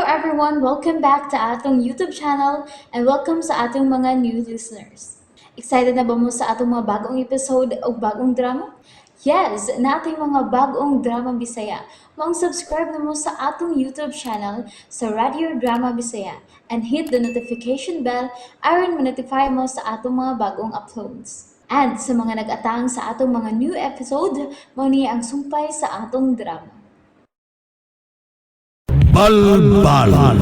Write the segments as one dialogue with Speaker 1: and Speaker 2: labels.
Speaker 1: everyone! Welcome back to atong YouTube channel and welcome sa atong mga new listeners. Excited na ba mo sa atong mga bagong episode o bagong drama? Yes, nating mga bagong drama Bisaya. Maong subscribe na mo sa atong YouTube channel sa Radio Drama Bisaya and hit the notification bell aron ma-notify mo sa atong mga bagong uploads. And sa mga nag-atang sa atong mga new episode, mao ni ang sumpay sa atong drama.
Speaker 2: Balbal.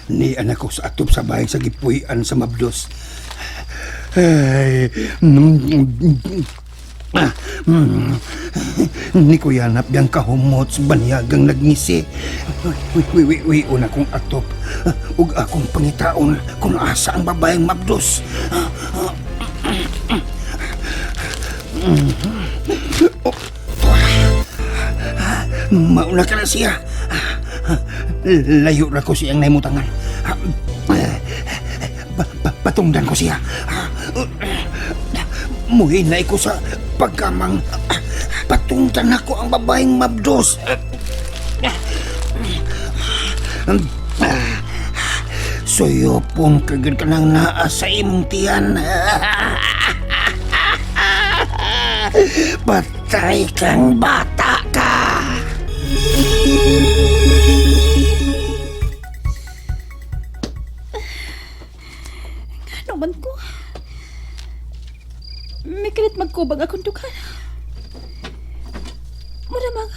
Speaker 3: Ni anak ko sa atop sa bahay sa gipuy-an sa Mabdos. Ay, Ni ko yanap yang kahumot sa banyagang nagngisi. Wi, wi, wi, wi, una kong atop. Ug akong pangitaon kung asa ang babaeng Mabdos. Mauna ka na siya. Layo ra ko siyang nahimutangan. Patungdan ko siya. Muhinay ko sa pagkamang. Patungdan ako ang babaeng Mabdos. Suyopon kagad ka nang naa sa imong tiyan. Patay kang bata ka!
Speaker 4: Ano man ko? May kalit magkubag akong dughan. Mura mag...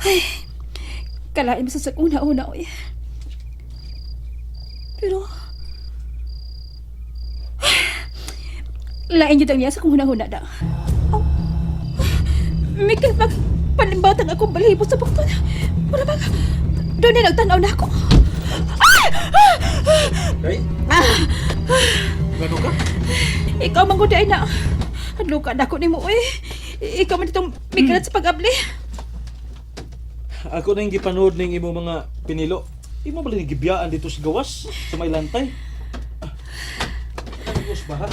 Speaker 4: Ay, kalain mo sa una-una, oy. Pero... Lain yun ang niya sa kung huna-huna na. Oh, may kalit mag... Palimbatan akong balahibo sa bukton. Mura mag... Doon na nagtanaw na ako.
Speaker 5: Ay? Gano ka?
Speaker 4: Ikaw man gud ay na. Hadlukan ako nimo oy. Ikaw man itong migrat sa pag-abli.
Speaker 5: Ako na yung gipanood ning imo mga pinilo. Imo ba gibiyaan dito sa gawas? Sa may lantay? Ah, Ano ba ha?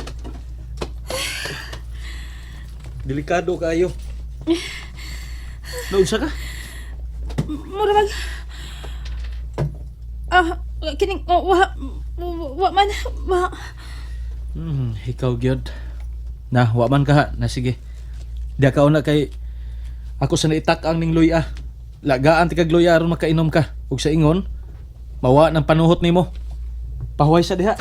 Speaker 5: Delikado kayo. Naunsa ka?
Speaker 4: Mura mag Ah, kining oh, wa wa man wa.
Speaker 5: Ikaw gyud. Na, wa man ka ha. Na sige. Di ka una kay ako sa naitak ang ning luya. Lagaan ti kag luya aron makainom ka. Ug sa ingon, mawa ng panuhot nimo. Pahuway sa diha.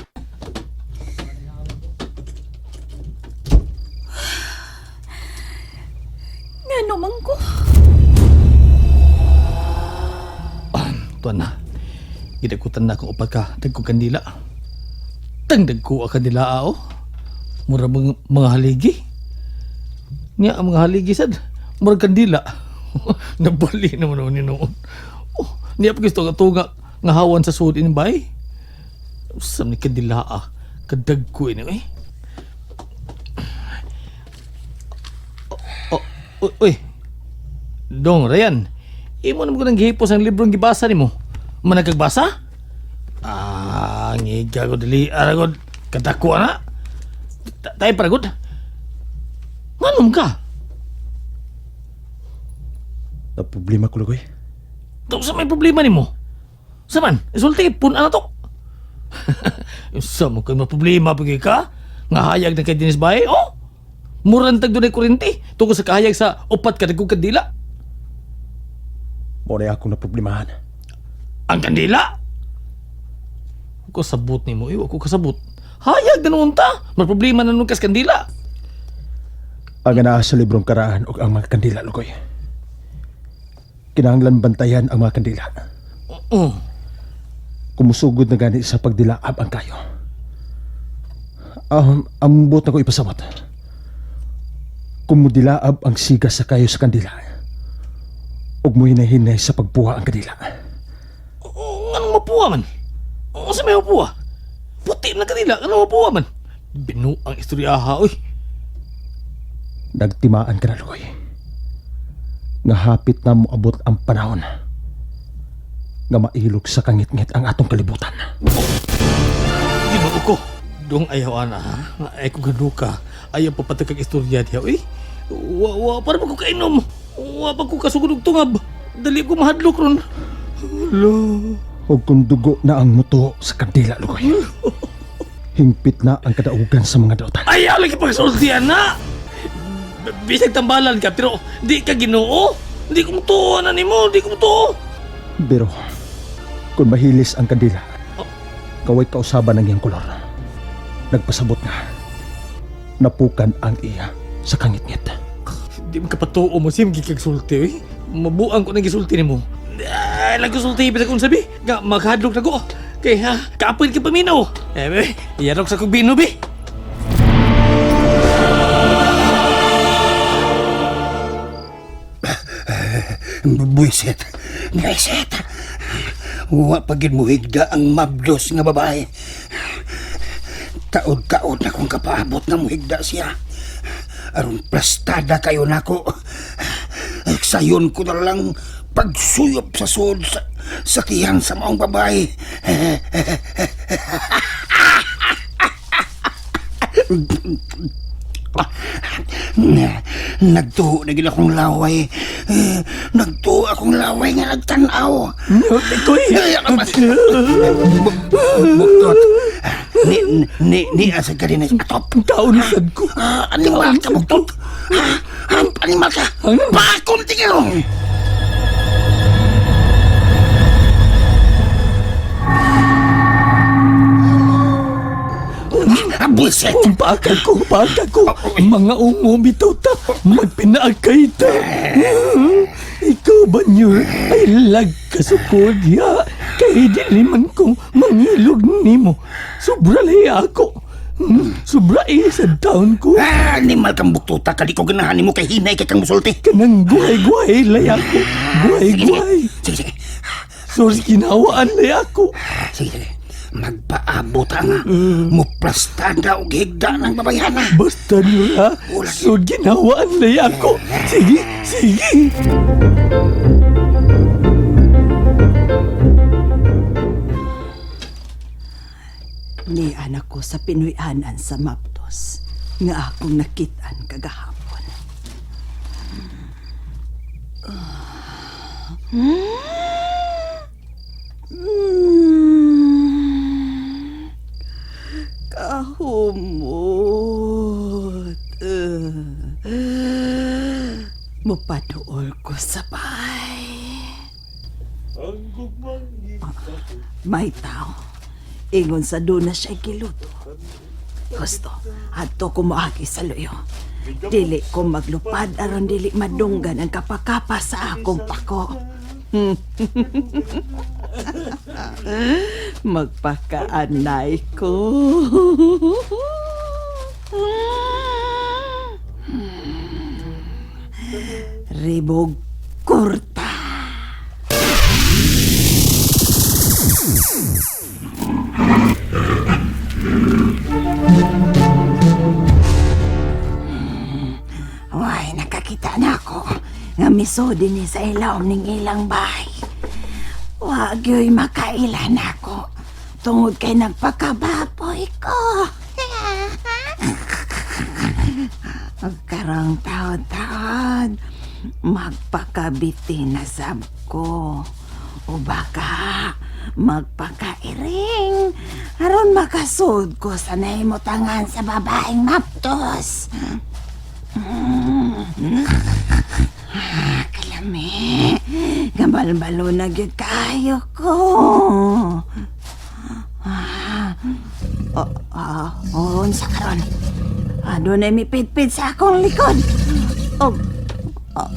Speaker 4: Ngano man ko?
Speaker 2: Tuan na. Gidakutan na akong upat ka dagko kandila. Tang dagko ka kandila ao. Mura mga haligi. Niya ang mga haligi sad. Mura kandila. Nabali naman ako ni noon. Oh, niya pa gusto nga tunga nga hawan sa sud in bay. Sam ni kandila ah. Kadagko ini eh. Oh, oh, uy. Dong, Ryan. Imo naman ko nang gihipos ang librong gibasa nimo. Managkagbasa? Ah, ngiga ko dili aragod. Kadako na. Tayo paragod. Nganong ka?
Speaker 6: Na problema ko lagoy.
Speaker 2: To sa may problema nimo. Saman, isulti pun na to. Sa mo kay problema pag ka? Nga hayag na kay Dennis Bae, oh. Murang tag dunay kuryente tungkol sa kahayag sa upat ka dagkong kandila.
Speaker 6: Mo na akong naproblemahan.
Speaker 2: Ang kandila? Ako sabot nimo, iyo ako kasabot. Hayag na noon ta. May problema na noon kas kandila.
Speaker 6: Ang anaa sa librong karaan og ang mga kandila lugoy. Kinahanglan bantayan ang mga kandila.
Speaker 2: Oo.
Speaker 6: Kumusugod na gani sa pagdilaab ang kayo. Ambot na ko ipasabot. Kumudilaab ang siga sa kayo sa kandila. Ug muhinay-hinay sa pagbuha ang kandila.
Speaker 2: Oo, anong mapuha man? Oo, sa may mapuha? Puti na kanila, anong mapuha man? Binu ang istoryaha, uy.
Speaker 6: Nagtimaan ka na, Lugoy. Nga hapit na moabot ang panahon. Nga mailog sa kangitngit ang atong kalibutan.
Speaker 2: Di ba ko? Dong ayaw ana, ha? Ay ko ganu ka. Ayaw pa patag kag istorya diha, uy. Wa, wa, para pa ko kainom. Wa pa ko kasugod og tungab. Dali ko mahadlok ron. Hala.
Speaker 6: Og kung dugo na ang muto sa kandila, Lugoy. Hingpit na ang kadaugan sa mga dautan.
Speaker 2: Ayaw lagi pagsultian na! Bisag tambalan ka, pero di ka ginoo. Di ko mutuo na nimo, di ko mutuo.
Speaker 6: Pero, kung mahilis ang kandila, kaway kausaban ang iyang kolor. Nagpasabot nga. Napukan ang iya sa kangitngit.
Speaker 2: Di man kapatuo mo, sim gikag sulti, eh. Mabuang ko nang gisulti nimo. Ay, lang gisulti, bisag unsa bi. Nga, maghadlok na ko. Kay ha, kaapil ka paminaw. Eh, be, iyarok sa kong bino, bi.
Speaker 3: Buisit. Buisit. Wa pa gid mo higda ang mabdos nga babae. Taod-taod na kong kapaabot nga muhigda siya. Aron plastada kayo nako. Sayon ko na lang pagsuyop sa suod sa tiyan sa maong babae. Nagtuo na gid akong laway. Nagtuo akong laway nga nagtan-aw.
Speaker 2: Ikoy.
Speaker 3: Buktot. Ni ni ni asa ka din atop.
Speaker 2: Kaon sad ko.
Speaker 3: Ah, animal ka buktot. Ah, animal ka. Bakon tingin. Ah, bullshit.
Speaker 2: Paakag ko, paakag ko. Mga ungo bitaw ta, magpinaakay ta. Ikaw ba niyo ay lagkasukod ya? Kay dili man kong mangilog nimo. Sobra lay ako. Sobra eh sa taon ko.
Speaker 3: Ah, animal kang buktuta ka di ko ganahan nimo kay hinay kay kang musulti.
Speaker 2: Kanang guhay-guhay lay ako. Guhay-guhay.
Speaker 3: Sige, sige.
Speaker 2: Sorry, kinawaan lay ako.
Speaker 3: Sige, sige. Magpaabot ang muplastada og higda ng babayhana.
Speaker 2: Basta niyo ha. So, ginawaan lay ako. Sige, sige.
Speaker 7: Ni anak ko sa Pinoy-anan sa Maptos nga akong nakitaan kagahapon. Kahumot. Mupaduol ko sa bahay. May tao. Ingon sa doon na siya giluto. Gusto, adto ko moagi sa luyo. Dili ko maglupad aron dili madunggan ang kapakapa sa akong pako. Magpakaanay ko. Ribog kurta. Way, nakakita na ako. Nga miso din sa ilawom ning ilang bahay. Wag yo'y makailan ako. Tungod kay nagpakababoy ko. Karang taon-taon, magpakabiti na sab ko. O baka magpakairing aron makasud ko sa nahimutangan sa babaeng maptos. Kalami. Gabalbalo na gyud kaayo ko. Ah, oh, ah, oh, unsa karon? Ah, dunay mipidpid sa akong likod. Oh, oh, oh,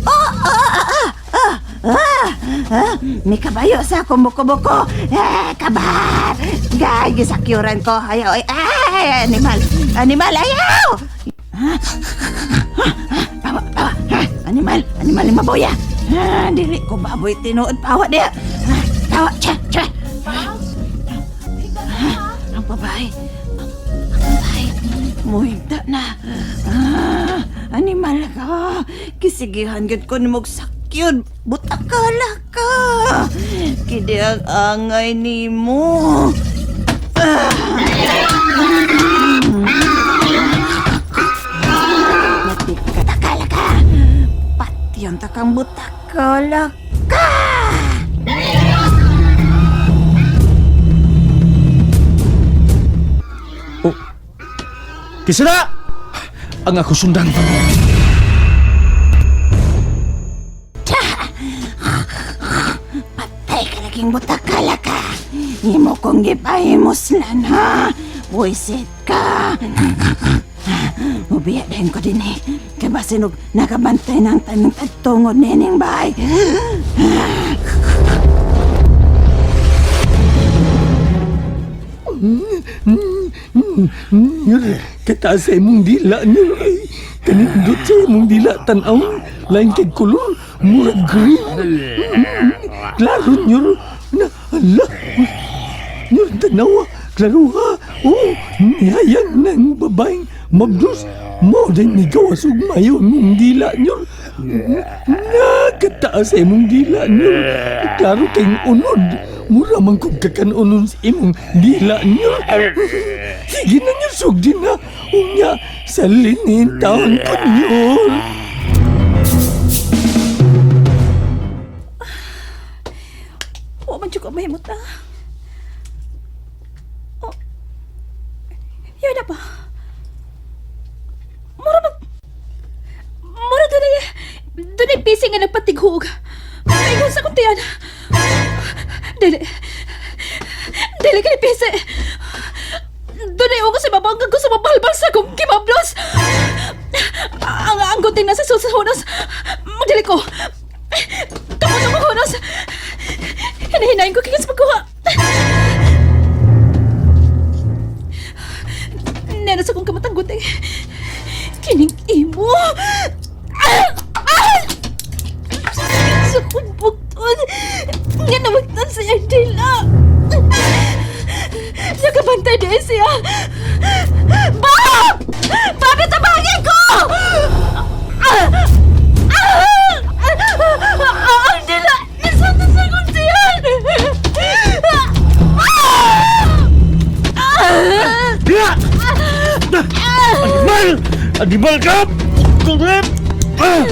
Speaker 7: ah, ah, ah, ah, ah, may kabayo sa akong buko-buko. Eh, kabar. Gay, gisakyuran ko. Ayaw, ay, ay, animal. Animal, ayaw! Pawa, pawa. Ha, animal, animal ni maboya. Ha, dili ko baboy tinuod pawa diya. Ha, pawa, cha, cha. Ha, ang babae. Ang babae. Muhigda na. Ah, animal ka. Kisigihan gid ko nimog sakyod. Butakala ka. Kidi ang angay nimo. kang butakala ka!
Speaker 6: Oh. Kisa na! Ang ako sundan.
Speaker 7: Patay ka laging butakala ka! Imo kong gipahimuslan ha! Buisit ka! Mubiya din ko din eh. Kay basin og nakabantay ng tanong tungod nining bahay.
Speaker 2: Nyur, kataas sa imong dila, Nyur. Ay, kanindot sa imong dila, tanaw. Lain kay kolor, murag green. Klaro, Nyur. Na, ala. Nyur, tanawa. Klaro ha. Oh, nihayag ng babaeng mabdus. Mo din ni gawas ug mayo imong dila, Nyur. Na, kataas sa imong dila, Nyur. Klaro kayong unod. Mura man kog kakanunon sa imong dila, Nyur. Sige na niyo, sugdi na. Unya, salinin taon ko niyo.
Speaker 4: Wa man jud ko mahimot ah. Oh. Yun na ba? Mura mag... Mura dunay... Dunay busy nga nagpatighog. Ingon sa kuntian. Dili. Dili kay busy. Dunay ugo sa babanggang ko sa mabalbal sa kong kimablos. Ang ang gunting nasa sulsa hunos. Magdali ko. Kamot ang hunos. Hinahinayin ko kikas pagkuha. Nena sa kong kamatang gunting. Kining imo. Ah! Ah! Sa kong bukton. Nga nawagtan sa iyang dila. Nakabantay din siya. Bob! Bobby, tabangin ko! Ah! Ah! Ang dila! Isa na sa kong tiyan! Ah!
Speaker 6: Diya! Animal! Animal ka! Kulip! Ah!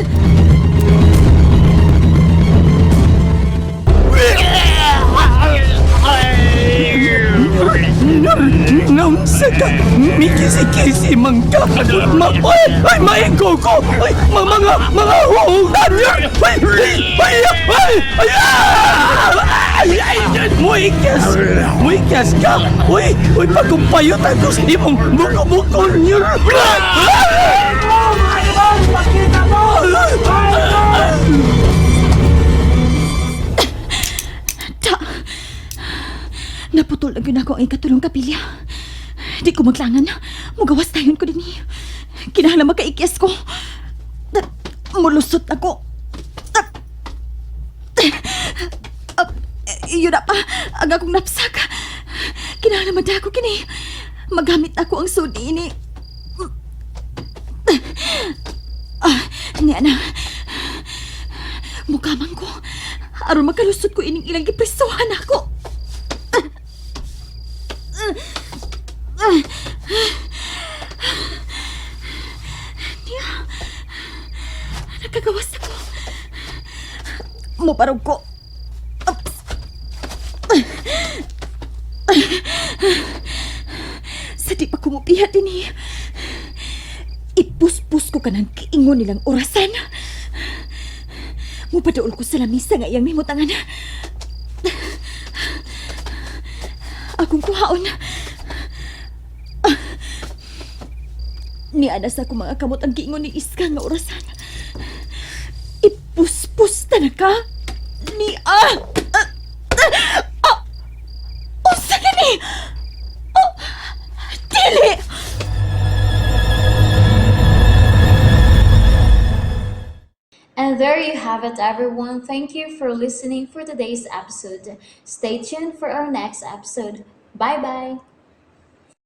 Speaker 2: Naunsa ka, mikisi-kisi man ka. Ma, ay, ay, maigo ko. Ay, mga, mga, mga huhugan yun. Ay, ay, ay, ay, ay, ay, ay, ay, muikas, muikas ka. Uy, uy, pagkumpayot ako sa imong buko-buko yun.
Speaker 4: Ta! Naputol ang yun ako ang ikatulong kapilya. Di ko maglangan. Mugawas tayon ko din eh. Kinahanglan makaikyas ko. Mulusot ako. Yun na pa. Ang akong napsak. Kinahanglan madako kini. Magamit ako ang sudi ini. Ah, niya na. Mukamang ko. Aron makalusot ko ining ilang giprisuhan ako. Niya. Nakagawas ako. Muparog ko. Oops. Sa di pa kumupihat din eh. Ipuspus ko kanang kiingon nilang orasan. Mupaduol ko sa lamisa nga iyang mimutangan. Akong kuhaon. Niana sa akong mga kamot ang giingon ni Iska nga orasan. Ipuspus ta na ka. Ni ah! Ah! Ah! Unsa gani? Oh! Dili!
Speaker 1: And there you have it, everyone. Thank you for listening for today's episode. Stay tuned for our next episode. Bye bye.